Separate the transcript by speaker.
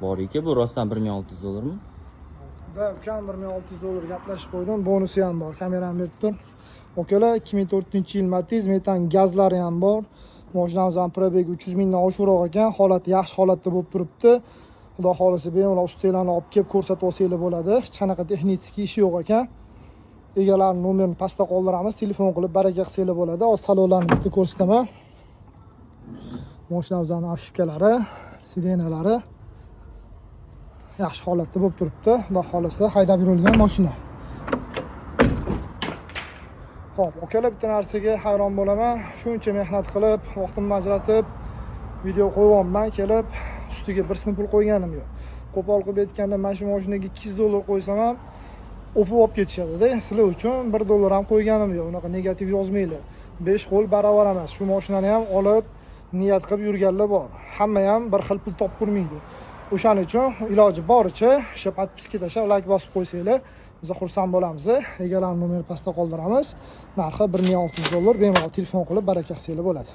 Speaker 1: Bor aka, bu rostdan 1600 dollarmi?
Speaker 2: Да, ukam, 1600 dollar, gaplashib qo'ydim, bonusi ham bor. Kamerani berib tur. Akalar, 2004-yil Matiz, metan, gazlari ham bor. Mashinamiz ham пробег 300 mingdan oshiqroq ekan, holati yaxshi holatda bo'lib turibdi. Xudo xohlasa, bemalol ustalarni olib kelib ko'rsatib olsanglar bo'ladi. Hech qanaqa texnik ishi yo'q ekan. Egalarini nomerini pastda qoldiramiz, telefon qilib baraka qilsanglar bo'ladi. Hozir salonlarni bitta ko'rsataman. Mashinamizni обшивка lari, сиденья lari yaxshi holatda bo'lib turibdi. Xudo xohlasa, haydab yurilgan mashina. Xo'p, akalar, bitta narsaga hayron bo'laman. Shuncha mehnat qilib, vaqtimni ajratib video qo'yyapman, kelib ustiga bir so'm pul qo'yganim yo'q. Qo'pol qilib aytganda, mana shu mashinaga 200 dollar qo'ysam ham o'pib olib ketishadi-da. Sizlar uchun 1 dollar ham qo'yganim yo'q. Unaqa negativ yozmanglar. Besh qo'l barobar emas. Shu mashinani ham olib niyat qilib yurganlar bor. Hamma ham bir xil pul topib ko'rmaydi. O'shaning uchun iloji boricha o'sha подписка tashlab, layk bosib qo'ysanglar, biz xursand bo'lamiz. Egalarni nomerini pastda qoldiramiz. Narxi 1600 dollar, bemalol telefon qilib baraka qilsanglar bo'ladi.